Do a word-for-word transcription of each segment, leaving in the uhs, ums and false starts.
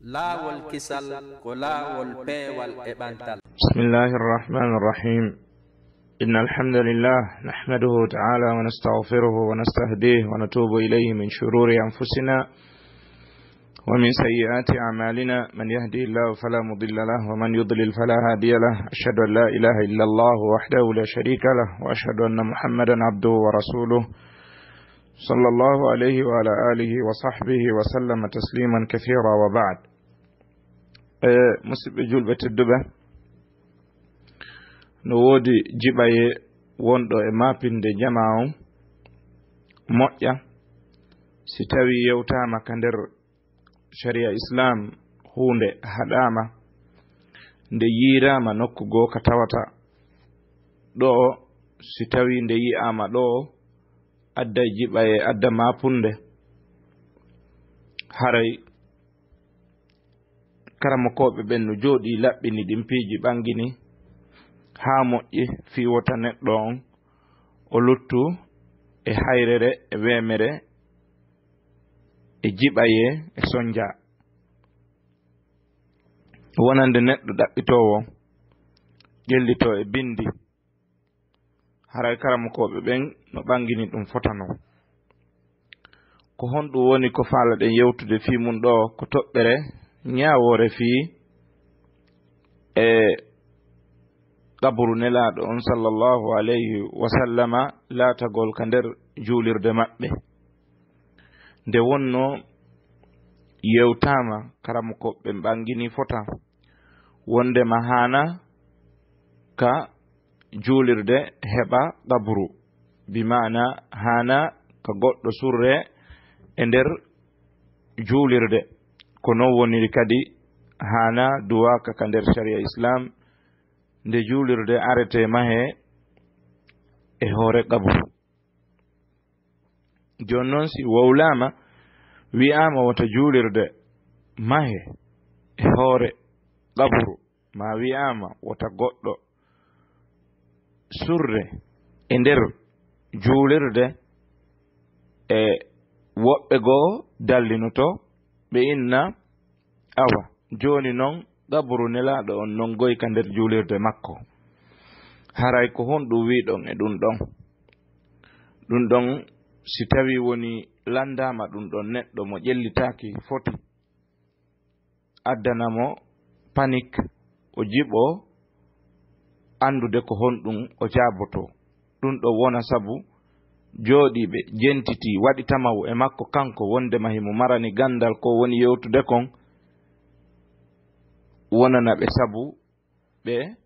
Laawol kisal ko laawol peewal e ɓantal. بسم الله الرحمن الرحيم. إن الحمد لله نحمده تعالى ونستغفره ونستهديه ونتوب إليه من شرور أنفسنا ومن سيئات أعمالنا. من يهده الله فلا مضل له ومن يضلل فلا هادي له. أشهد أن لا إله إلا الله وحده لا شريك له وأشهد أن محمدا عبده ورسوله صلى الله عليه وعلى آله وصحبه وسلم تسليما كثيرا وبعد. E, musidɓe julɓe tedduɓe, no woodi jiɓaye wonɗo e maapinde jamaa on moƴƴa, si tawi yewtaama ka nder sharia Islam, huunde haɗaama, nde yiiraama nokku goo ka tawata ɗoo, si tawi nde yi'aama ɗoo, adday jiɓaye, adda maapunde, haray karamokooɓe ɓen no jooɗii laɓɓini ɗin piiji ɓangini haa moƴƴi fii wota neɗɗo on o luttu e hayrere e weemere e jiɓaye e sonja. Wonande neɗɗo ɗaɓɓitoowo ƴellitoo e bindi, haray karamokooɓe ɓen no ɓangini ɗum fota non. Ko honɗum woni ko faalaɗen yewtude fii mun ɗoo? Ko toɓɓere ñaawoore fii e qaburu Nelaaɗo on sallallahu alayhi wa sallama laatagol ka nder juulirde maɓɓe. Nde wonnoo yewtaama, karamokooɓe ɓen ɓangini fota wondema haana ka juulirde heɓa qabru, bi maana haana ka goɗɗo surre e nder juulirde. Ko non woniri kadi haana duwaaka ka nder sharia Islam, nde juulirde arete mahee e hoore qabru. Jooni non, si wowlaama, wi'aama wota juulirde mahe e hoore qaburu, maa wi'aama wota goɗɗo surre e nder juulirde, e woɓɓe goo dallinoto, ɓe inna, awa, jooni non, qaburu Nelaaɗo on non goy ka nder juulirde makko. Haray ko honɗum wi'ɗon e ɗum ɗon? Ɗum ɗon, si tawii woni lanndaama ɗum ɗon, neɗɗo mo ƴellitaaki foti addana mo panik, o jiɓoo anndude ko honɗum o jaabotoo. Ɗum ɗo wona sabu jooɗiiɓe jentitii, waɗi tamawu e makko kanko, wondema himo marani ganndal ko woni yewtude kon, wonana ɓe sabu ɓe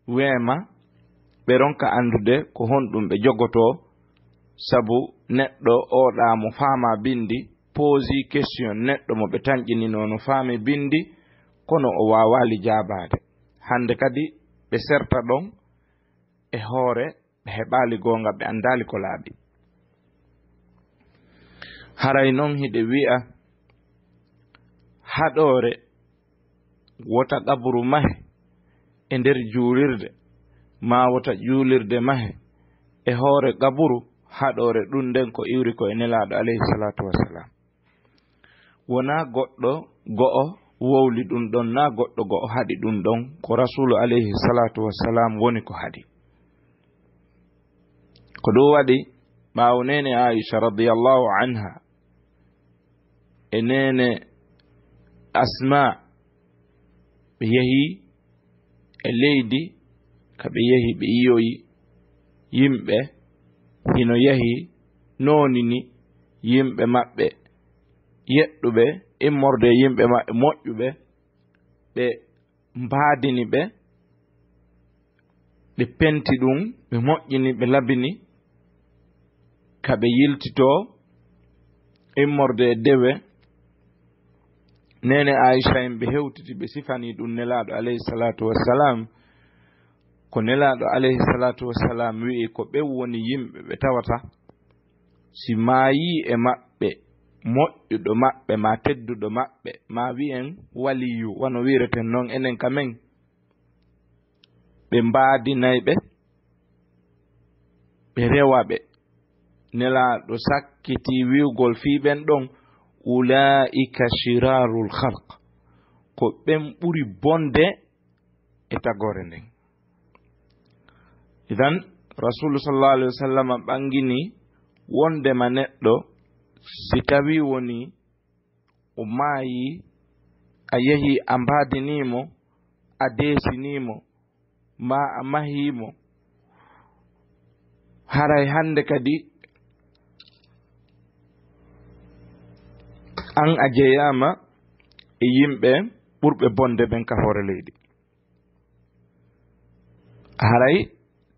weema, ɓe ronka anndude ko honɗum ɓe jogotoo, sabu neɗɗo oo ɗaa mo faamaa binndi, poosii question neɗɗo mo ɓe tanƴininoo no faami binndi, kono o waawaali jaabaade. Hannde kadi ɓe serta ɗon e hoore, ɓe heɓaali goonga, ɓe anndaali ko laaɓi. Haray non hiɗe wi'a haɗoore wota qaburu mahe e nder juulirde, maa wota juulirde mahe e hoore qaburu, haɗoore ɗum nden ko iwri ko e Nelaaɗo alayhi salaatu wassalaam. Wonaa goɗɗo go'o wowli ɗum ɗon, naa goɗɗo go'o haɗi ɗum ɗon, ko Rasuulu alayhi salaatu wassalaam woni ko haɗi. Ko ɗum waɗi, ɓaawo neene Aisha radiyallahu anha e neene Asma, ɓe yahi e leydi ka ɓe yahi, ɓe yi'oyi yimɓe hino yahi noonini yimɓe maɓɓe yeɗɗuɓe, immorde e yimɓe maɓɓe moƴƴuɓe, ɓe mbaadini ɓe, ɓe penti ɗum, ɓe moƴƴini, ɓe labini, ka ɓe yiltitoo immorde e dewe. Neene Aisha en ɓe hewtiti, ɓe sifanii ɗum Nelaaɗo alayhi salaatu wassalaam. Ko Nelaaɗo alayhi salaatu wassalaam wi'i, ko ɓen woni yimɓe ɓe tawata si maayii e maɓɓe moƴƴuɗo maɓɓe, maa tedduɗo maɓɓe, maa wi'en waliyu, wano wi'ireten non enen ka men, ɓe mbaadinay ɓe, ɓe rewa ɓe. Nelaaɗo sakkitii wi'ugol fii ɓen ɗon, "Ulaa'ika shiraarul khalq." ko ɓen ɓuri bonde e tagoore nden. Idan, Rasulu sallallahu alaihi wasallam ɓangini wondema neɗɗo, si tawi woni o maayi, a yehi a mbaadinii mo, a deesinii mo, maa a mahii mo, haray hannde kadi an a jeyaama e yimɓe ɓurɓe bonde ɓen ka hoore leydi. Haray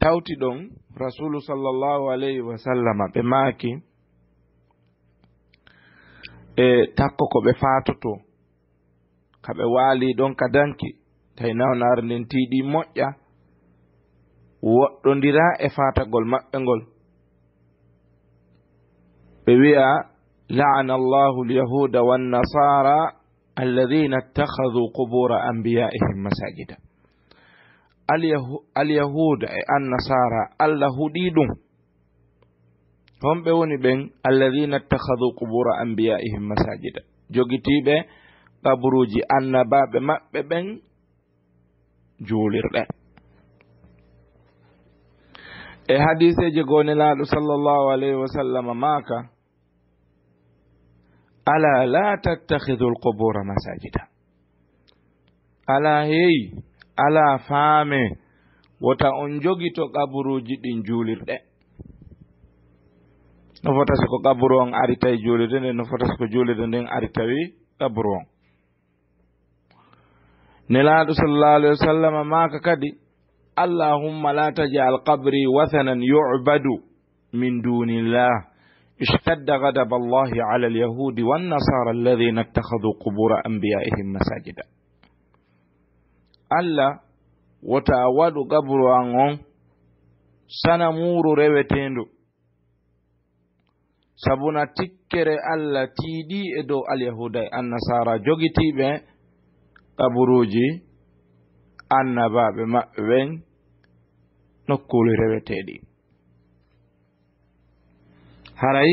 tawti ɗon, Rasulu sallallahu alayhi wa sallama, ɓe maaki, e takko ko ɓe faatotoo, ka ɓe waali ɗon ka danki, tawi nawnaare nden tiiɗi moƴƴa, woɗɗondira e faatagol maɓɓe ngol. Ɓe wi'a, "La'ana Allahu al-yahuda wan nasara alladhina ittakhadhu qubura anbiya'ihim masajida." Al-yahu-, al-yahuda e an-nasara, Allah huɗi ɗum. Homɓe woni ɓen? "Alladhina ittakhadhu qubura anbiya'ihim masajida." Jogitiiɓe qaburuuji annabaaɓe maɓɓe ɓen juulirɗe. E hadiiseeje goo, Nelaaɗo sallallahu alayhi wa sallam maaka, "Ala la tattakhidhu al-qubura masajida." Alaa hey, alaa faame, wota on jogito qaburuuji ɗin juulirɗe. No fota si ko qaburu on ari tawi juulirde nden, no fota si ko juulirde nden ari tawi qaburu on. Nelaaɗo sallallahu alaihi wa sallam maaka kadi, "Allahumma la taj'al qabri wathanan yu'badu min dunillah. Ishtadda ghadaballahi ala al-yahudi wan nasara alladhina ittakhadhu qubura anbiya'ihim masajida." Allah, wota a waɗu qaburu an on sanamuuru reweteendu. Sabuna tikkere Allah tiiɗi e dow Alyahuuda e Annasaara jogitiiɓe qaburuuji annabaaɓe maɓɓe ɓen nokkuuli reweteeɗi. Haray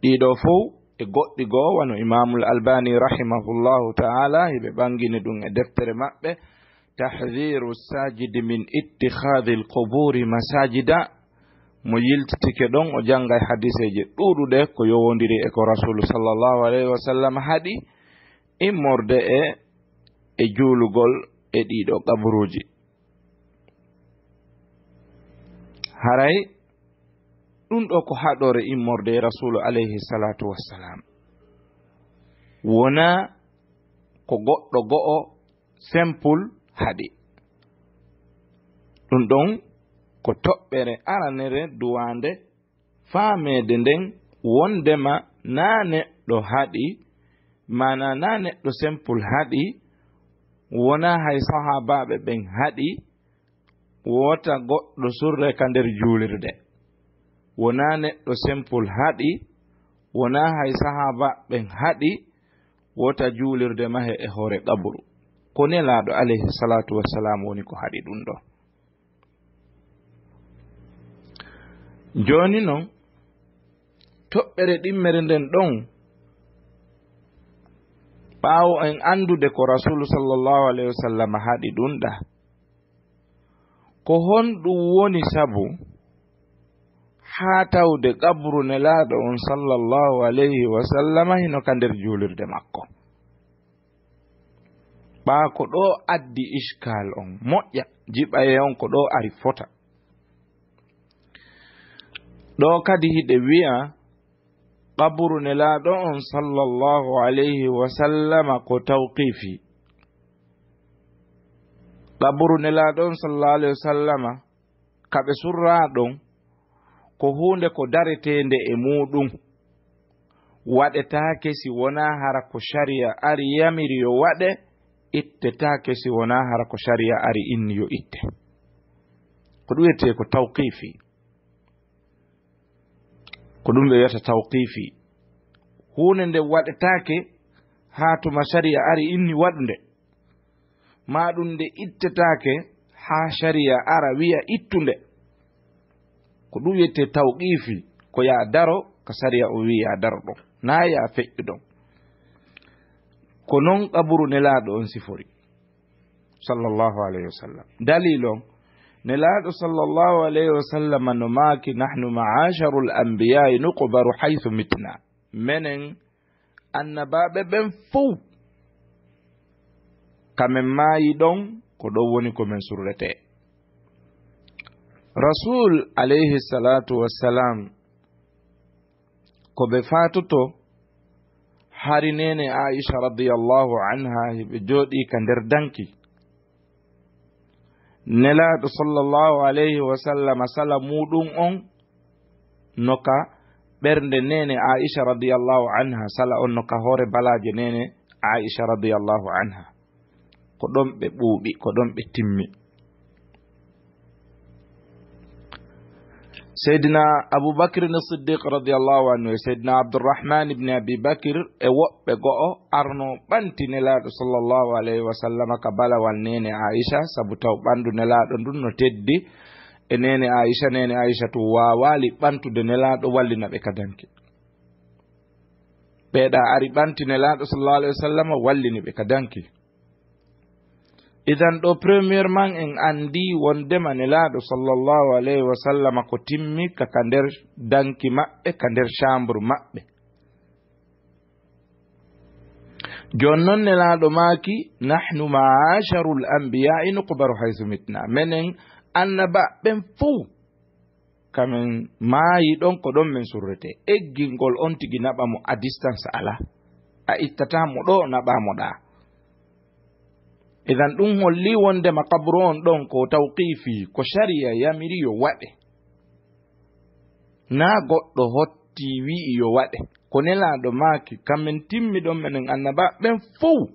ɗiɗo fow e goɗɗi goo, wano Imaamul Albani rahimahullahu ta'ala, hiɓe ɓangini ɗum e deftere maɓɓe, Tahdhiru Sajidi min Ittikhadhil Quburi Masajida. Mo yiltitike ɗon, o janngay hadiseeje ɗuuɗuɗe ko yowondiri e ko Rasulu sallallahu alayhi wa sallam haɗi immorde e, e juulugol e ɗiɗo qaburuuji. Haray ɗum ɗo ko haɗore immorde e Rasulu alayhi salatu wassalam. Wona ko goɗɗo go'o simple haɗi. Ɗum ɗon ko toɓɓere aranere duwaande faameede nden wondema naa neɗɗo haɗi, maanaa naa neɗɗo simple haɗi, wonaa hay sahaabaaɓe ɓen haɗi, wota goɗɗo surre ka nder juulirde. Wonaa neɗɗo simple haɗi, wonaa hay sahaabaaɓe ɓen haɗi, wota juulirde mahe e hoore qaburu. Ko Nelaaɗo alayhi salatu wassalam woni ko haɗi ɗum ɗo. Jooni non, toɓɓere ɗimmere nden ɗon, ɓaawo en anndude ko Rasulu sallallahu alayhi wa sallam haɗi ɗum ɗa, ko honɗum woni sabu haa tawde qabru Nelaaɗo on sallallahu alayhi wa sallam hino ka nder juulirde makko? Ɓaa ko ɗo addi iskal on, moƴƴa, jiɓaye on ko ɗo ari fota. Ɗo kadi hiɗe wi'a qaburu Nelaaɗo on sallallahu alayhi wa sallama ko tawqifi. Qaburu Nelaaɗo on sallallahu alayhi wa sallama ka ɓe surraa ɗon, ko huunde ko dareteende e muuɗum. Waɗetaake si wonaa hara ko shari'a ari yamiri yo waɗe, ittetaake si wonaa hara ko shari'a ari inni yo itte. Ko ɗum wiyetee ko tawqifi. Ko ɗum ɓe wiyata tawqifi. Huunde nde waɗetaake haa tuma shari'a ari inni waɗunde. Maa ɗum nde ittetaake haa shari'a ara wi'a ittunde. Ko ɗum wiyetee tawqifi, ko yaa daro ka shari'a o wi'i yaa daro ɗon, naa yaa feƴƴu ɗon. Ko noon qaburu Nelaaɗo on sifori, sallallahu alayhi wa sallam. Dalil on, Nelaaɗo sallallahu alayhi wa sallam no maaki: "Nahnu ma'asharul anbiya'i nuqbaru haythu mitna." Menen annabaaɓe ɓen fow, ka men maayi ɗon, ko ɗon woni ko men surretee. Rasul alayhi salatu wassalam, ko ɓe faatoto, hari neene Aisha radiyallahu anha hiɓe jooɗii ka nder danki. Nelaaɗo sallallahu alayhi wa sallam sala muuɗum on no ka ɓernde neene Aisha radiyallahu anha, sala on no ka hoore balaaje neene Aisha radiyallahu anha. Ko ɗon ɓe ɓuuɓi, ko ɗon ɓe timmi. Seydina Abu Bakr Siddiq radiyallahu anhu e Seydina Abdurrahman ibn Abi Bakr e woɓɓe go'o arno ɓanti Nelaaɗo sallallahu alayhi wa sallam ka balawal neene Aisha, sabu taw ɓandu Nelaaɗo ndun no teddi e neene Aisha. Neene Aisha tun waawaali ɓantude Nelaaɗo wallina ɓe ka danki. Ɓeeɗa ari ɓanti Nelaaɗo sallallahu alayhi wa sallam, wallini ɓe ka danki. Idan ɗo, premièrement, en anndi wondema Nelaaɗo sallallahu alayhi wa sallam ko timmi ka, ka nder danki maɓɓe, ka nder chambre maɓɓe. Jooni non Nelaaɗo maaki: "Nahnu ma'asharul anbiya'i nuqbaru haythu mitna." Menen annabaaɓe ɓen fow, ka men maayi ɗon, ko ɗon men surretee. Eggingol on tigi naɓa mo à distance alaa. A ittataa mo ɗoo, naɓaa mo ɗaa. Idan ɗum hollii wondema qabru on ɗon ko tawqifi, ko shari'a yamiri yo waɗe. Naa goɗɗo hotti wi'i yo waɗe. Ko Nelaaɗo maaki, ka men timmi ɗon menen annabaaɓe ɓen fow.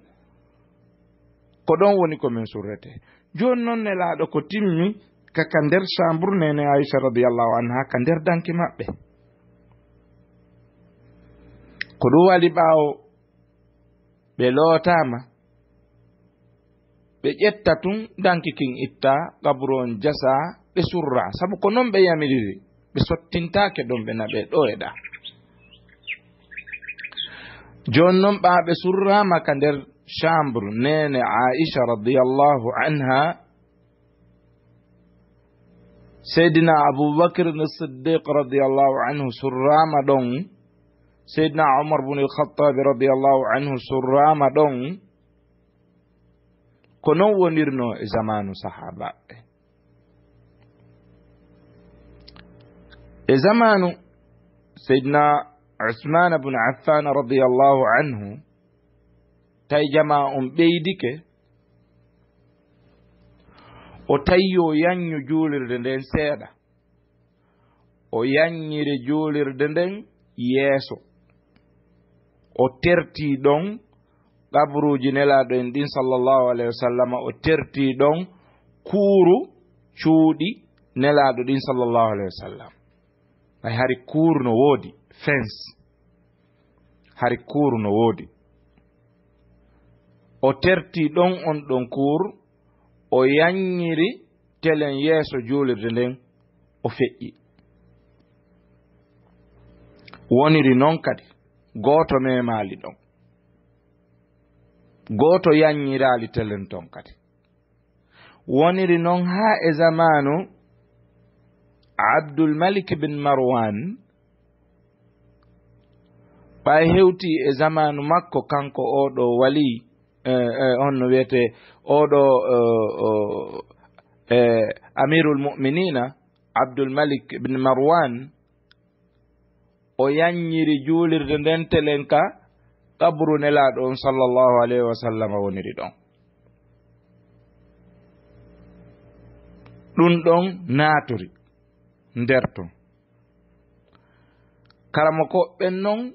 Ko ɗon woni ko men surretee. Jooni non Nelaaɗo ko timmi ka, ka nder chambre neene Aisha radiyallahu anha, ka nder danki maɓɓe. Ko ɗum waɗi ɓaawo ɓe lootaama, ɓe ƴetta tun danki kin itta, qabru on jasa, ɓe surra. Sabu ko non ɓe yamiriri, ɓe sottintaake ɗon, ɓe naɓe ɗo e ɗa. Jooni non ɓaa ɓe surraama ka nder chambre neene Aisha radiyallahu anha, Seydina Abu Bakr Siddiq radiyallahu anhu surraama ɗon, Seydina Umar bun al-Khattab radiyallahu anhu surraama ɗon. Ko non wonirno e zamaanu sahaabaaɓe. E zamaanu Seydina Usman bun Affan radiyallahu anhu, tawi jamaa on ɓeydike, o tawi yo yanñu juulirde nden seeɗa. O yanñiri juulirde nden yeeso. O terti ɗon qabruuji Nelaaɗo en ɗin, sallallahu alayhi wa sallam. O terti ɗon kuuru cuuɗi Nelaaɗo ɗin, sallallahu alayhi wa sallam. Ay, hari kuuru no woodi, fence. Hari kuuru no woodi. O terti ɗon on ɗon kuuru, o yanñiri telen yeeso juulirde nden, o feƴƴi. Woniri non kadi, gooto memaali ɗon. Gooto yanñiraali telen ton kadi. Woniri non haa e zamaanu Abdul Malik bin Marwan, ɓay hewti e zamaanu makko, kanko oo ɗoo wali, eh, eh, on no wiyetee oo ɗoo, eh, eh, eh, Amirul Mu'minina, Abdul Malik bin Marwan, o yanñiri juulirde nden telen ka qabru Nelaaɗo on, sallallahu alayhi wa sallam, woniri ɗon. Ɗum ɗon naatiri nder ton. Karamokooɓe ɓen non,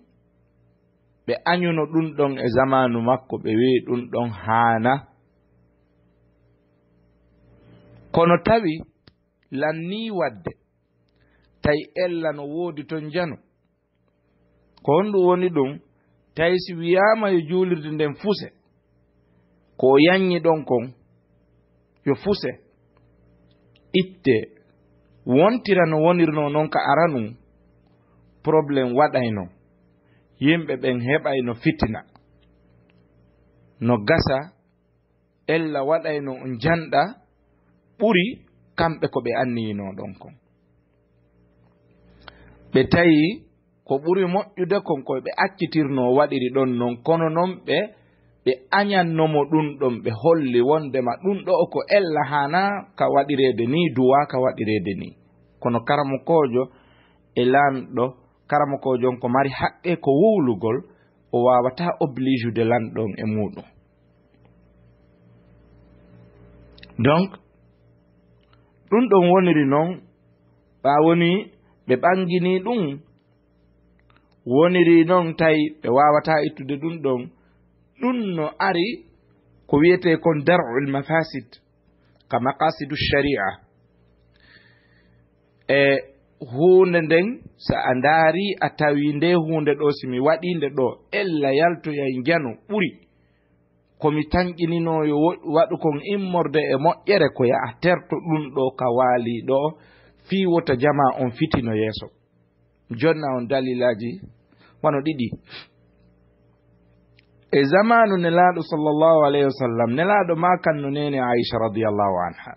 ɓe añuno ɗum ɗon e zamaanu makko, ɓe wi'i ɗum ɗon haana. Kono tawi lannii waɗde, tawi ella no woodi ton njano. Ko honɗum woni ɗum? Tawi si wiyaama yo juulirde nden fuse, ko o yanñi ɗon kon, yo fuse, ittee, wontira no wonirnoo non ka aranun, problème waɗayno, yimɓe ɓen heɓayno fitina. no gasa ella waɗayno on janɗa ɓuri kamɓe ko ɓe anniyinoo ɗon kon. Ɓe tawi ko ɓuri moƴƴude kon ko ɓe accitirnoo waɗiri ɗon non, kono non ɓe, ɓe añanno mo ɗum ɗon, ɓe holli wondema ɗum ɗo ko ella haanaa ka waɗireede nii, duwaa ka waɗireede nii. Kono karamokoojo e lanɗo, karamokoojo on ko mari haqqe ko wowlugol, o waawataa oblijude lanɗo on e muuɗum. Donc, ɗum ɗon woniri non, ɓaawo ni ɓe ɓanginii ɗum, woniri non tawi ɓe waawataa ittude ɗum ɗon. Ɗum no ari ko wiyetee kon dar'ul mafasid, ka maqasidu sharia. E huunde nden, so a ndaari, a tawi nde huunde ɗo, si mi waɗi nde ɗo, ella yaltoyay njano ɓuri. Ko mi tanƴininoo yo wo-, waɗu kon immorde e moƴƴere, ko yo a terto ɗum ɗo ka waali ɗo, fii wota jamaa on fitino yeeso. Jonna on dalilaaji wano ɗiɗi. E zamaanu Nelaaɗo sallallahu alayhi wa sallam, Nelaaɗo maakanno neene Aisha radiyallahu anha,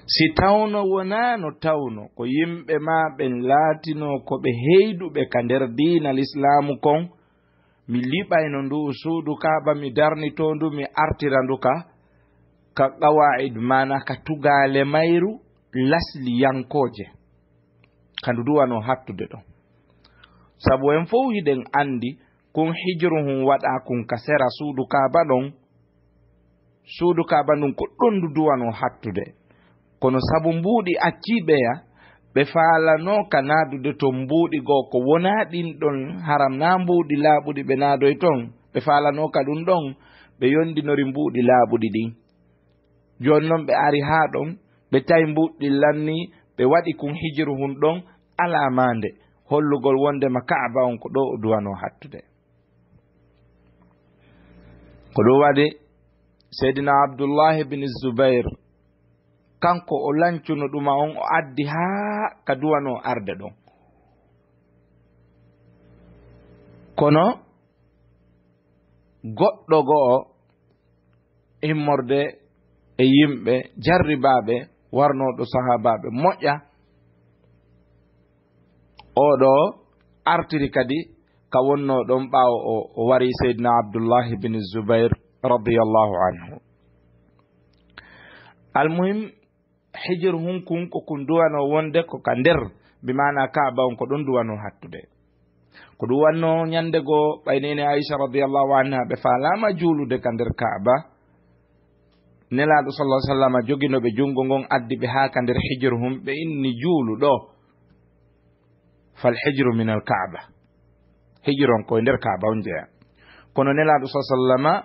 si tawno wonaano tawno ko yimɓe maa ɓen laatinoo ko ɓe heyduɓe ka nder diina Lislaamu kon, mi liɓayno ndu suudu Kaaba, mi darnitoo ndu, mi artira ndu ka, ka qawaa'id, maanaa ka tugaale mayru lasliyankooje. Ka ndu duwanoo hattude ɗon. Sabu en fow hiɗen anndi kun hijru hun waɗaa kun ka sera suudu Kaaba ɗon. Suudu Kaaba ndun ko ɗon ndu duwanoo hattude. Kono sabu mbuuɗi accii ɓeya, ɓe faalanoo ka naadude to mbuuɗi goo ko wonaa ɗin ɗon, haram naa mbuuɗi laaɓuɗi ɓe naadoy ton, ɓe faalanoo ka ɗun ɗon, ɓe yondinori mbuuɗi laaɓuɗi ɗin. Jooni non ɓe ari haa ɗon, ɓe tawi mbuuɗi ɗin lannii, ɓe waɗi kun hijru hun ɗon, alaa maande, hollugol wondema Kaaba on ko ɗo o duwanoo hattude. Ko ɗum waɗi Seydina Abdullahi bin Zubair, kanko o lancuno ɗuma on, o addi haa ka duwanoo arde ɗon. Kono goɗɗo go'o immorde e yimɓe jarribaaɓe, warnooɗo sahaabaaɓe moƴƴa, oo ɗoo artiri kadi ka wonnoo ɗon ɓaawo o, o wari Seydina Abdullahi bin Zubair radiyallahu anhu. Almuhim, hijir hun kun ko kun duwanoo wonde ko ka nder, bi maana Kaaba on ko ɗon duwanoo hattude. Ko ɗum wannoo ñande goo, ɓay neene Aisha radiyallahu anha ɓe faalaama juulude ka nder Kaaba. Nelaaɗo sallallahu alaihi wasallam jogino ɓe junngo ngon, addi ɓe haa ka nder hijir hun, ɓe inni, "Juulu ɗo." Fal hijru min al Kaaba. Hijir on ko e nder Kaaba on jeyaa. Kono Nelaaɗo sallallahu alaihi wasallam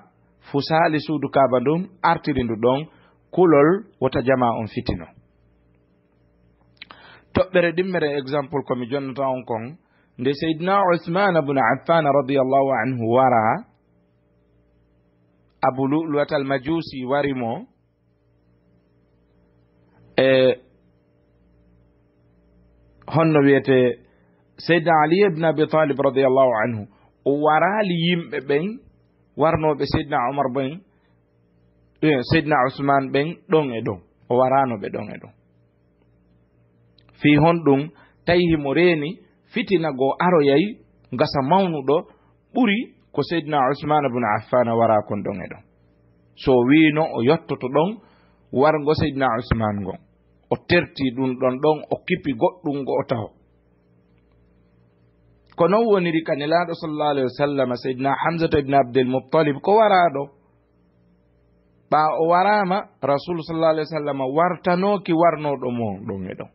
fusaali suudu Kaaba ndun, artiri ndu ɗon, kulol wota jamaa on fitino. Toɓɓere ɗimmere, exemple, ko mi jonnata on kon, nde Seydina Usman ibn Affan radiyallahu anhu wara, Abu Lu'lu'at al-Majusi wari mo, e honno wiyete Seydina Ali ibn Abi Talib radiyallahu anhu, o waraali yimɓe ɓen warnooɓe Seydina Umar ɓen, eh, Seydina Usman ɓen ɗon e ɗon. O waraano ɓe ɗon e ɗon. Fii honɗum? Tawi himo reeni fitina goo aroyay gasa mawnuɗo ɓuri ko Seydina Usman ibn Affan waraa kon ɗon e ɗon. So o wiino o yottoto ɗon warngo Seydina Usman ngon, o terti ɗum ɗon ɗon, o kipi goɗɗum ngo o taho. Ko non woniri ka Nelaaɗo sallallahu alaihi wasallam, Seydina Hamzata ibn Abdul Muttalib ko waraaɗo. Ɓaa o waraama, Rasuulu sallallahu alaihi wasallam wartanooki warnooɗo mo ɗon e ɗon.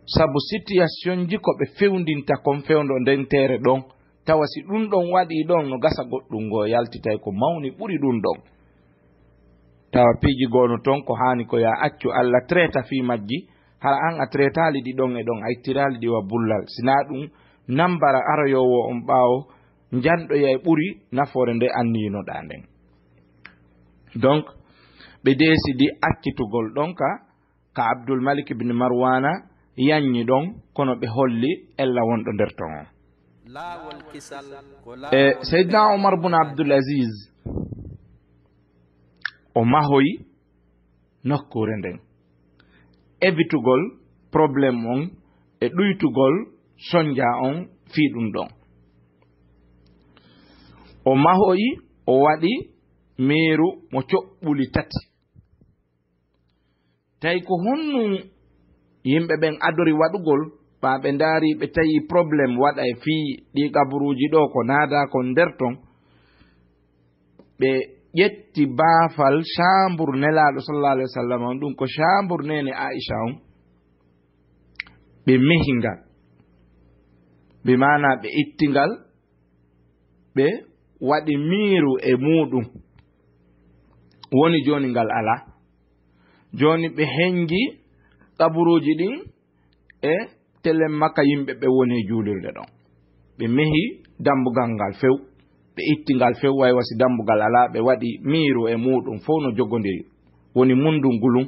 Sabu situation ji ko ɓe fewndinta kon fewndo nden teere ɗon, tawa si ɗum ɗon waɗii ɗon, no gasa goɗɗum ngo yaltitay ko mawni ɓuri ɗum ɗon. Tawa piiji goono ton ko haani ko ya accu Alla traita fii majji, hara an a traitaali ɗi ɗon e ɗon, a ittiraali ɗi wa bullal. Sinaa ɗum, nambara aroyoowo on ɓaawo, njanɗoyay ɓuri nafoore nde anniyinoɗaa nden. Donc, ɓe deesidi accitugol ɗon ka, ka Abdul Malik ibn Marwana yanñi ɗon, kono ɓe holli ella wonɗo nder ton on. Laawol kisal ko e laawol Seydina Omar bun Abdul Aziz, o mahoyi nokkuure nden, ebitugol problème on e ɗuytugol sonja on fii ɗum ɗon. O mahoyi, o waɗi miiru mo coɓɓuli tati. Tawi ko honɗum yimɓe ɓen adori waɗugol, ɓaa ɓe ndaari, ɓe tawi problème waɗa e fii ɗi kaburuuji ɗo, ko naada kon nder ton, ɓe ƴetti baafal chambre Nelaaɗo sallallahu alaihi wasallam on, ɗum ko chambre neene Aisha on, ɓe mehi ngal, bi maana ɓe itti ngal, ɓe waɗi miiru e muuɗum. Woni jooni ngal alaa. Jooni ɓe hengi kaburuuji ɗin e telen makka yimɓe ɓe woni e juulirde ɗon. Ɓe mehi dambugal ngal few. Ɓe itti ngal few, way wasi dambugal alaa, ɓe waɗi miiru e muuɗum, fow no jogodiri. Woni mundum gulum.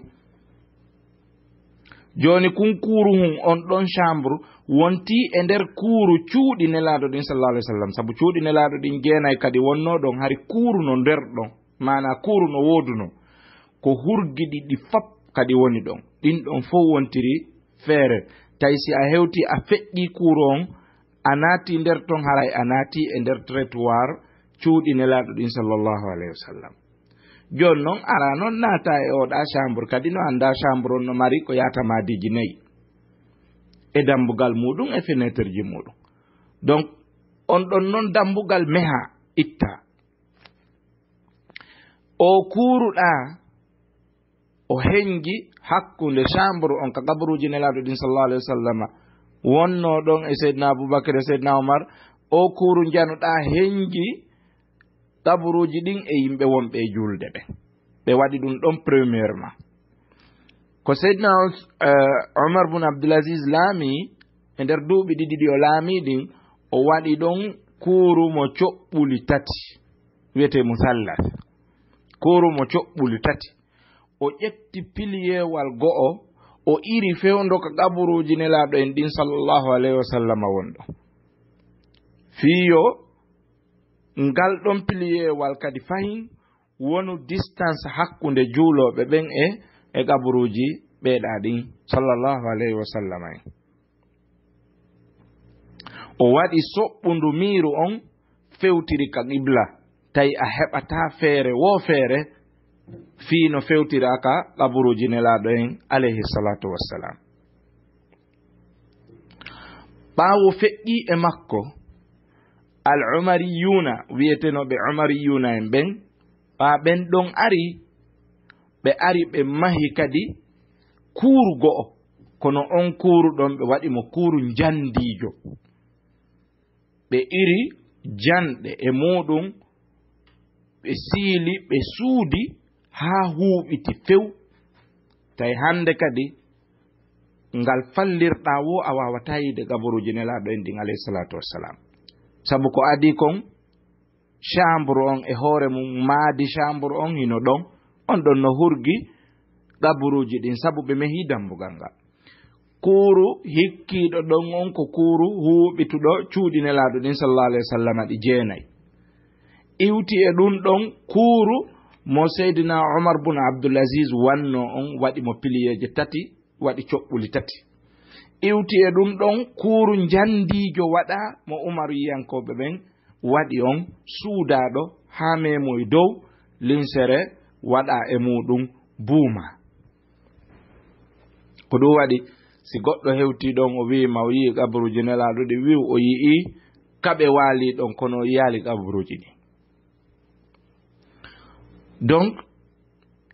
Jooni kun kuuru hun, on ɗon chambre, wonti e nder kuuru cuuɗi Nelaaɗo ɗin sallallahu alaihi wasallam. Sabu cuuɗi Nelaaɗo ɗin jeenay kadi wonno ɗon, hari kuuru no nder ɗon, maana kuuru no wooduno. Ko hurgiɗi ɗi fop kadi woni ɗon. Ɗin ɗon fow wontiri feere. Tawi si a hewti, a feƴƴi kuuru on, a naati nder ton, haray a naati e nder trottoir cuuɗi Nelaaɗo ɗin sallallahu alaihi wasallam. Jooni non, ara non naata e oɗa chambre, kadi no annda chambre on no mari ko yaata maadiiji nayi, e dambugal muuɗum e fenêtre ji muuɗum. Donc, on ɗon non dambugal meha, itta. O kuuruɗa, o hengi hakkunde chambre on ka kabaruuji Nelaaɗo ɗin sallallahu alaihi wasallama, wonno ɗon e Seydina Abubakar e Seydina Omar, o kuuru njanuɗa hengi kaburuuji ɗin e yimɓe wonɓe e juulde ɓen. Ɓe waɗi ɗum ɗon premièrement. Ko Seydina Us-, eh, Omar bun Abdul Aziz laami, e nder duuɓi ɗiɗi ɗi o laami ɗin, o waɗi ɗon kuuru mo coɓɓuli tati, wiyetee musallas. Kuuru mo coɓɓuli tati. O ƴetti piliyewal go'o, o iri fewndo ka kaburuuji Nelaaɗo en ɗin sallallahu alaihi wasallam wonɗo. Fii yo ngal ɗon piliyewal kadi fahin wonu distance hakkunde juulooɓe ɓen e, e kaburuuji ɓeeɗa ɗin, sallallahu alaihi wasallam en. O waɗi soɓɓundu miiru on fewtiri ka qibla, tawi a heɓataa feere woo feere fii no fewtira ka kaburuuji Nelaaɗo en, alayhi salatu wassalam. Ɓaawo feƴƴi e makko, al Umariyuuna, wi'etenooɓe Umariyuuna en ɓen, ɓaa ɓen ɗon ari, ɓe ari ɓe mahi kadi kuuru go'o, kono on kuuru ɗon ɓe waɗi mo kuuru njandiijo. Ɓe iri janɗe e muuɗum, ɓe siili, ɓe suudi haa huuɓiti few. Tawi hannde kadi, ngal fallirɗaa woo, a waawataa yiide kaburuuji Nelaaɗo en ɗin, alayhi salatu wassalam. Sabu ko adii kon, chambre on e hoore mum, maadi chambre on hino ɗon, on ɗon no hurgi kaburuuji ɗin, sabu ɓe mehi dambugal ngal. Kuuru hikkiiɗo ɗon on ko kuuru huuɓituɗo cuuɗi Nelaaɗo ɗin, sallallahu alaihi wasallam, ɗi jeenay. Iwti e ɗun ɗon kuuru mo Seydina Umar bun Abdul Aziz wanno on, waɗi mo piliyeeje tati, waɗi coɓɓuli tati. Iwti e ɗun ɗon kuuru njandiijo waɗa mo Umariyankooɓe ɓen waɗi on, suudaaɗo haa meemoy dow, linsere waɗa e muuɗum buuma. Ko ɗum waɗi, si goɗɗo hewtii ɗon, o wi'i ma o yi'i kaburuuji Nelaaɗo ɗi, wi'u o yi'ii ka ɓe waali ɗon, kono o yi'aali kaburuuji ɗi. Donc,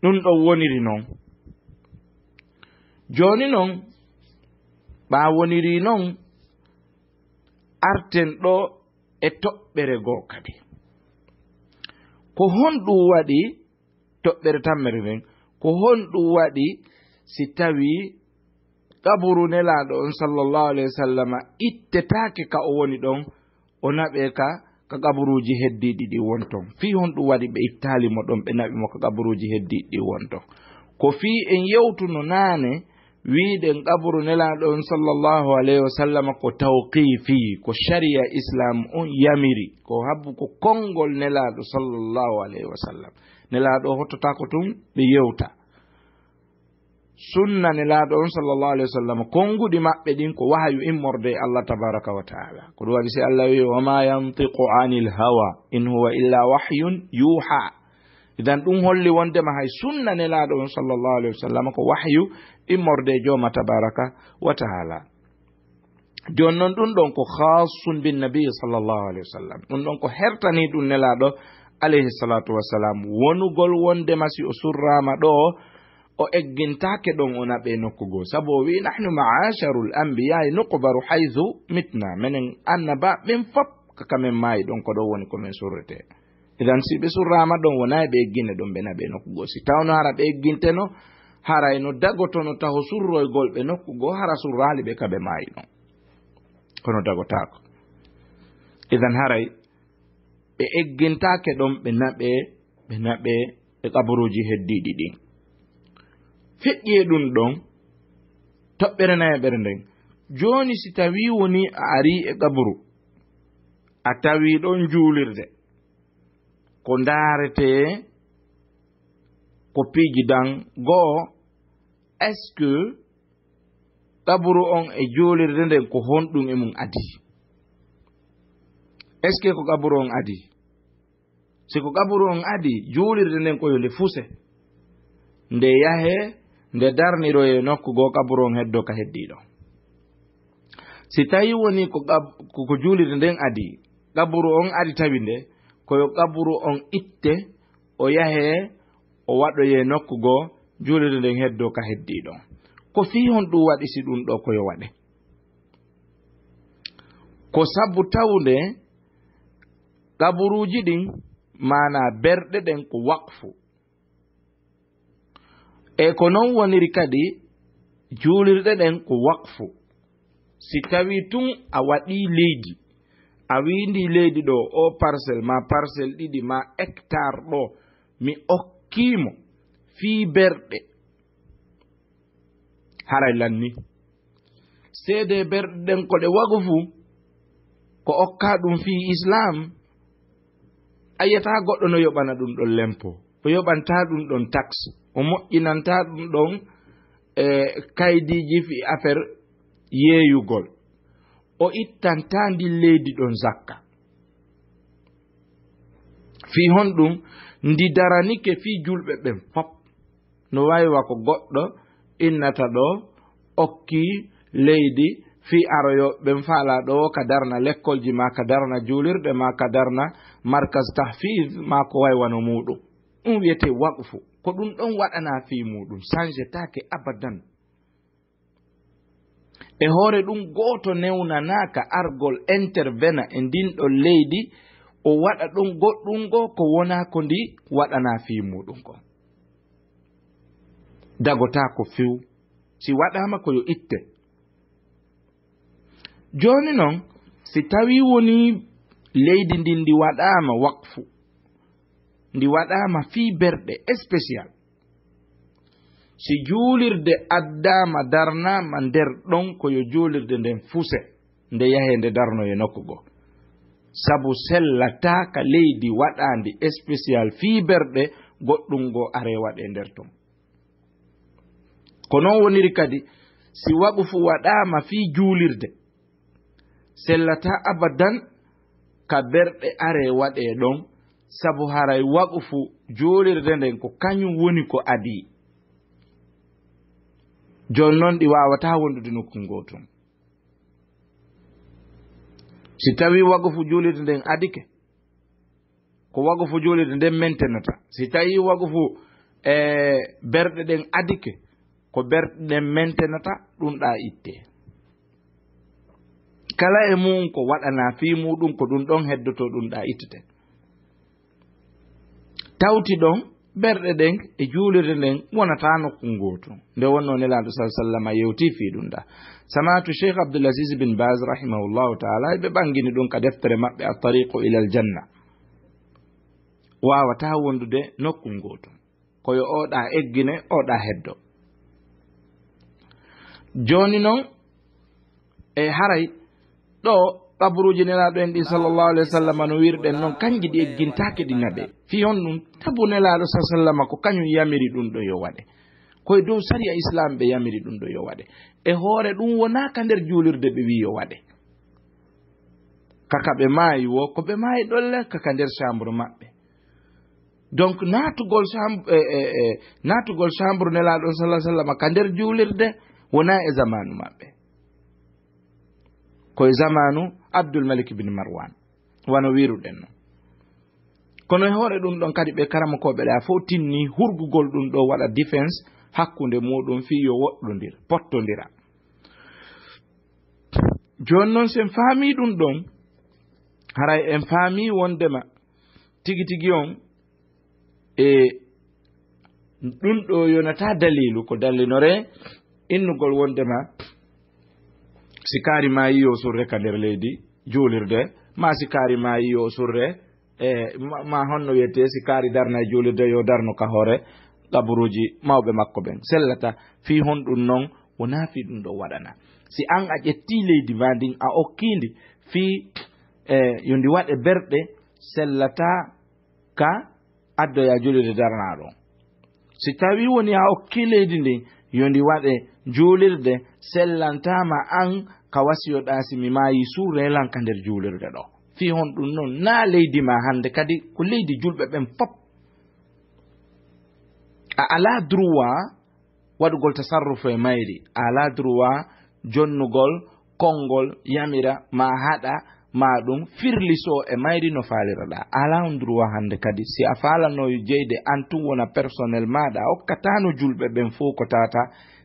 ɗum ɗon woniri non. Jooni non, ɓaa woniri non, arten ɗo e toɓɓere goo kadi. Ko honɗum waɗi toɓɓere tammere nden? Ko honɗum waɗi si tawii qaburu Nelaaɗo on, sallallahu alayhi wa sallama, ittetaake ka o woni ɗon, o naɓee ka, ka qaburuuji heddiiɗi ɗi won ton? Fii honɗum waɗi ɓe ittaali mo ɗon, ɓe naɓi mo ka qaburuuji heddiiɗi ɗi won ton? Ko fii en yewtuno naane, wiide qabru Nelaaɗo on sallallahu alayhi wa sallam ko tawqifi, ko shari'a Islam on yamiri, ko habbu ko konngol Nelaaɗo sallallahu alayhi wa sallam. Nelaaɗo hottotaako tun ɓe yewta. Sunna Nelaaɗo on sallallahu alayhi wa sallam, konnguɗi maɓɓe ɗin ko wahayu immorde e Allah tabaraka wa ta'ala. Ko ɗum waɗi si Allah wi, "Wa ma yantiqu anil hawa, in huwa illa wahyun yuha." Idan ɗum holli wondema hay sunna Nelaaɗo on sallallahu alayhi wa sallam ko wahyu immorde e Jooma tabaraka wa ta'ala. Jooni non ɗum ɗon ko khassun bin nabi sallallahu alayhi wa sallam. Ɗum ɗon ko hertani ɗum Nelaaɗo alayhi salatu wa salam. Wonugol wondema si o surraama ɗo, o eggintaake ɗon o naɓe nokku goo. Sabu o wi, "Nahnu ma'asharul anbiya nuqbaru haythu mitna." Menen annaba ɓen fop ka kamen maayi ɗon ko ɗo woni ko men surrete. Idan si ɓe surraama ɗon wonaa ɓe eggine ɗon ɓe naɓe nokku goo. Si tawno hara ɓe egginteno, haray no dagotono taho surroygol ɓe nokku goo, hara surraali ɓe ka ɓe maayi ɗon. Kono dagotaako. Idan haray ɓe eggintaake ɗon ɓe naɓe, ɓe naɓe e kaburuuji heddiiɗi ɗin. Feƴƴi e ɗum ɗon, toɓɓere nayaɓere nden. Jooni si tawii wonii a arii e kaburu, a tawii ɗon juulirde, ko ndaaretee ko piiji dan goo, est-ce que qaburu on e juulirde nden ko honɗum e mum adii? Est-ce que ko qaburu on adii? Si ko qaburu on adii, juulirde nden ko yo nde fuse, nde yahee, nde darniroyee nokku goo, qaburu on heddoo ka heddii ɗon. Si tawii wonii ko qab-, ko, ko juulirde nden adii, qaburu on ari tawi nde, ko yo qaburu on itte, o yahee, o waɗoyee nokku goo, juulirde nden heddoo ka heddii ɗon. Ko fii honɗum waɗi si ɗum ɗoo ko yo waɗe? Ko sabu tawde kaburuuji ɗin, maanaa berɗe ɗen ko waqfu. E ko non woniri kadi juulirɗe ɗen ko waqfu. Si tawii tun a waɗii leydi, a wiindii leydi ɗoo, oo parcelle, maa parcelle ɗiɗi, maa hectare ɗoo, mi okkii mo fii berɗe, haray lanni. Seedee berɗe ɗen ko ɗe waqfu, ko okkaa ɗum fii Islaam, a yi'ataa goɗɗo no yoɓana ɗum ɗon lempo, o yoɓantaa ɗum ɗon taxe, o moƴƴinantaa ɗum ɗon, e, kaydiiji fii affaire yeeyugol, o ittantaa ndin leydi ɗon zakka. Fii honɗum? Ndi daranike fii julɓe ɓen fop. No waawi wa ko goɗɗo innata ɗoo, okkii leydi fii aroyooɓe ɓen faalaa ɗoo ka darna lekkolji, maa ka darna juulirɗe, maa ka darna markaz tahfiz, maa ko way wano muuɗum. Ɗum wiyetee waqfu. Ko ɗum ɗon waɗanaa fii muuɗum, change taake abadan. E hoore ɗum, gooto newnanaaka argol intervena e ndin ɗon leydi, o waɗa ɗon goɗɗum goo ko wonaa ko ndi waɗanaa fii muuɗum kon. Dagotaako few. Si waɗaama ko yo itte. Jooni non, si tawii wonii leydi ndin ndi waɗaama waqfu, ndi waɗaama fii berɗe spécial, si juulirde addaama, darnaama nder ɗon, ko yo juulirde nden fuse, nde yahee nde darnoyee nokku goo. Sabu sellataa ka leydi waɗaandi spécial fii berɗe, goɗɗum goo aree waɗee nder ton. Ko non woniri kadi, si waqfu waɗaama fii juulirde, sellataa abadan ka berɗe aree waɗee ɗon, sabu haray waqfu juulirde nden ko kañum woni ko adii. Jooni non ɗi waawataa wondude nokku gootum. Si tawii waqfu juulirde nden adike, ko waqfu juulirde nden mentenata. Si tawii waqfu, e, berɗe ɗen adike, ko berɗe ɗen mentenata, ɗum ɗaa ittee. Kala e mum ko waɗanaa fii muuɗum, ko ɗum ɗon heddotoo, ɗum ɗaa ittete. Tawti ɗon, berɗe ɗen e juulirde nden wonataa nokku ngootu. Nde wonnoo Nelaaɗo sallallaahu alayhi wa sallam yewtii fii ɗum ɗaa. Samaatu Cheikh Abdul Aziz bin Baz rahimahullahu taala, ɓe ɓangini ɗum ka deftere maɓɓe At-Tariqu ilal Janna. Waawataa wondude nokku ngootu. Ko yo oo ɗaa eggine, oo ɗaa heddo. Jooni noon, e haray ɗo qaburuuji Nelaaɗo en ɗi, sallallahu alayhi wa sallam, no wirɗen noon, kanji ɗi eggintaake ɗi naɓe. Fii honɗum? Tabu Nelaaɗo, sallallahu alayhi wa sallam, ko kañum yamiri ɗum ɗo yo waɗe. Ko e dow sariya Islaam ɓe yamiri ɗum ɗo yo waɗe. E hoore ɗum, wonaa ka nder juulirde ɓe wii yo waɗe. Ka, ka ɓe maayi wo, ko ɓe maayi ɗolle, ka, ka nder chambre maɓɓe. Donc, naatugol chamb-, e, e, e, naatugol chambre Nelaaɗo, sallallahu alayhi wa sallam, ka nder juulirde, wonaa e zamaanu maɓɓe. Ko e zamaanu Abdul Malik bin Marwan, wano wiruɗen non. Kono e hoore ɗum ɗon kadi, ɓe karamokooɓe ɗa fof tinni hurgugol ɗum ɗo waɗa defense hakkunde muɗum fii yo woɗɗondir, pottondira. Jooni noon, sen faami ɗum ɗon, haray en faami wondema tigi tigi on, e ɗum ɗo yonata daliilu, ko dallinore innugol wondema si kaari maayi yo surre ka nder leydi juulirde, ma si kaari maayi yo surre, e ma, ma honno wiyetee, si kaari darna e juulirde, yo darno ka hoore qaburuuji mawɓe makko ɓen. Sellata fii honɗum non, wonaa fii ɗum ɗo waɗana. Si an a ƴettii leydi maa ndin, a okkii ndi fii, e, yo ndi waɗe berɗe, sellataa ka addoyaa juulirde darnaa ɗon. Si tawii woni a okkii leydi ndin yo ndi waɗe juulirde, sellantaama an ka wasiyoɗaa, si mi maayii, surree lan ka nder juulirde ɗo. Fii honɗum non? Naa leydi maa hannde kadi, ko leydi julɓe ɓen fof. A alaa droit waɗugol tasarrufu e mayri. A alaa droit jonnugol konngol, yamira, ma haɗa, ma ɗum firlisoo e mayri no faaliraɗaa. A alaa on droit hannde kadi. Si a faalano jeyde an tun wona personnel maaɗa, a okkataano julɓe ɓen fof ko tata,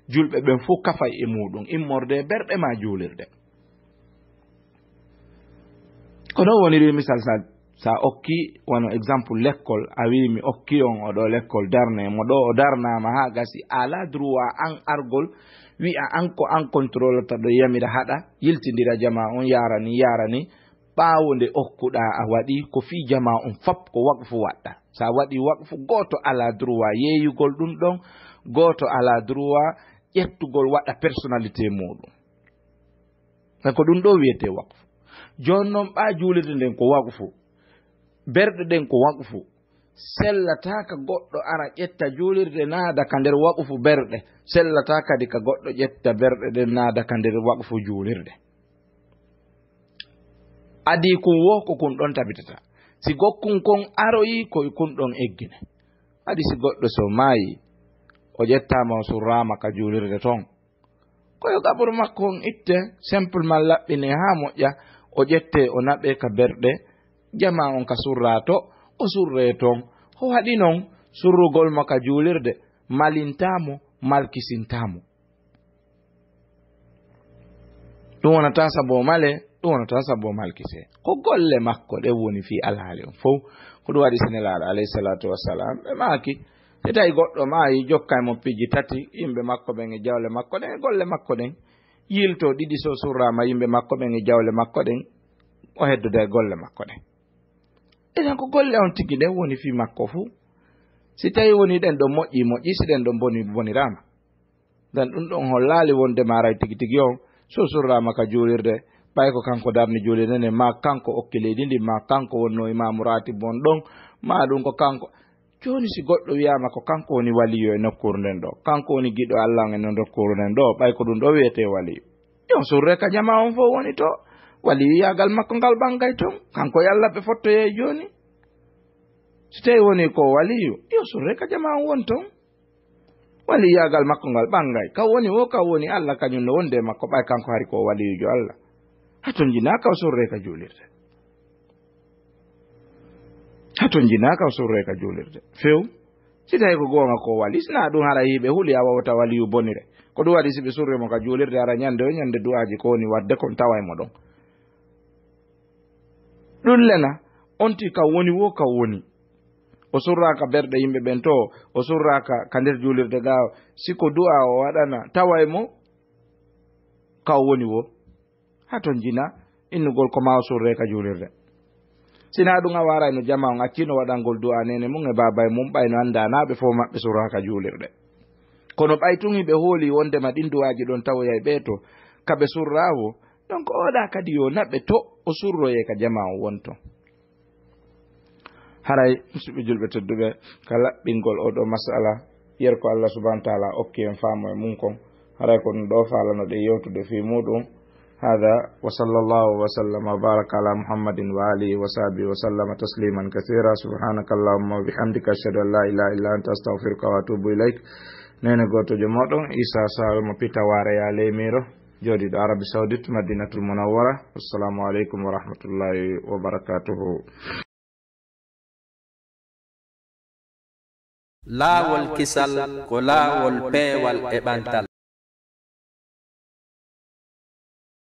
julɓe ɓen fof kafay e muɗum, immorde e berɗe ma juulirde. Ko ɗo woniri misal, sa, sa okki, wano exemple, lekkol, a wii mi okki on o ɗo lekkol darne mo ɗo, o darnaama haa gasi, a alaa droit an argol, wi'a an ko an contrôlata ɗo, yamira, haɗa, yiltindira jamaa on, yaarani, yaarani, ɓaawo nde okkuɗaa a waɗi, ko fii jamaa on fop ko waqfu waɗɗa. Sa waɗi waqfu, gooto alaa droit yeeyugol ɗum ɗon, gooto alaa droit ƴettugol waɗa personnalité muɗum. Ko ɗum ɗo wiyetee waqfu. Jooni noon, ɓaa juulirde nden ko waqfu, berɗe ɗen ko waqfu, sellataa ka goɗɗo ara ƴetta juulirde naada ka nder waqfu berɗe, sellataa kadi ka goɗɗo ƴetta berɗe ɗen naada ka nder waqfu juulirde. Adii kun wo ko kun ɗon tabitata. Si gokkun kon aroyi, ko kun ɗon eggine. Adi si goɗɗo so maayi, o ƴettaama, o surraama ka juulirde ton. Ko yo qaburu makko on itte, simplement laɓɓinee haa moƴƴa, o ƴettee, o naɓee ka berɗe, jamaa on ka surraa to, o surree ton. O waɗi non, surrugol mo ka juulirde, malintaa mo, malkisintaa mo. Ɗum wonata sabu o male, ɗum wonata sabu o malkisee. Ko golle makko ɗen woni fii alhaali on fow. Ko ɗum waɗi si Nelaaɗo, alayhi salaatu wassalaam, ɓe maaki, si tawi goɗɗo maayi, jokkay mo piiji tati, yimɓe makko ɓen e jawle makko ɗen e golle makko ɗen. Yilto ɗiɗi, so surraama yimɓe makko ɓen e jawle makko ɗen, o heddoda e golle makko ɗen. Enen ko golle on tigi ɗen woni fii makko fuu. Si tawi woni ɗen ɗon moƴƴi, moƴƴi, si ɗen ɗon boni, boniraama. Dan ɗum ɗon hollaali wonde maaray tigi tigi on, so surraama ka juulirde, ɓay ko kanko darni juulirde nden, maa kanko okki leydi ndi, maa kanko wonno imaamu raatib on ɗon, maa ɗum ko kanko. Jooni si goɗɗo wiyaama ko kanko woni waliyo e nokkuuru nden ɗo, kanko woni giɗo Allah on e no nokkuuru nden ɗo, ɓay ko ɗum ɗo wiyetee waliyo. Yo surre ka jamaa on fof woni to, waliyiyaagal makko ngal ɓangay ton, kanko e Allah ɓe fottoyee jooni. Si tawi woni ko waliyo, yo surre ka jamaa on won ton. Waliyaagal makko ngal ɓangay. Ka woni wo, ka woni Allah kañum no wonde e makko, ɓay kanko hari ko waliyiijo Allah. Haton jinaa ka o surre ka juulirde. Haton jinaa ka o surre ka juulirde. Few, si tawi ko goonga ko wali, sinaa ɗum hara hiɓe huli a wawata waliyu bonire. Ko ɗum waɗi si ɓe surre mo ka juulirde, hara ñande o ñande du'aaji ko woni waɗde kon taway mo ɗon. Ɗum lena, on ti ka woni wo ka woni. O surraaka berɗe yimɓe ɓen to, o surraaka ka nder juulirde ga, si ko du'a o waɗana, taway mo ka o woni wo. Haton jina innugol ko ma o surre ka juulirde. Sinaa ɗum a warayno jama on accino waɗangol du'a nene mum e baabay mum, ɓayno annda naa ɓe fof maɓɓe surraaka juulirde. Kono ɓay tun hiɓe hooli wondema ɗin duwaaji ɗon tawoyay ɓee to, ka ɓe surraa woo, ɗon ko oɗa kadi yo naɓe to o surroyee ka jamaa on wonto. Haray, musidɓe julɓe tedduɓe, ka laɓɓingol oo ɗoo masala, yer ko Allah subhanahu wa taala okki en faamu e mun kon, haray ko ɗun ɗoo faalanoɗen yewtude fii muɗum. Hada, wa sallallahu wa sallama wa baraka ala Muhammadin wa alihi wa sahbihi wa sallama tasliman kathira. Subhanaka Allahumma wa bihamdika, ashhadu an la ilaha illa anta, astaghfiruka wa atubu ilayk. Neene gootojo mooɗon, Isa Sall mo Pita Waare ya Leemiro, jooɗiiɗo Arabie Saoudite, Madinatul Munawwara. Assalamu aleykum wa rahmatullahi wa barakatuhu. Laawol kisal ko laawol peewal e ɓantal.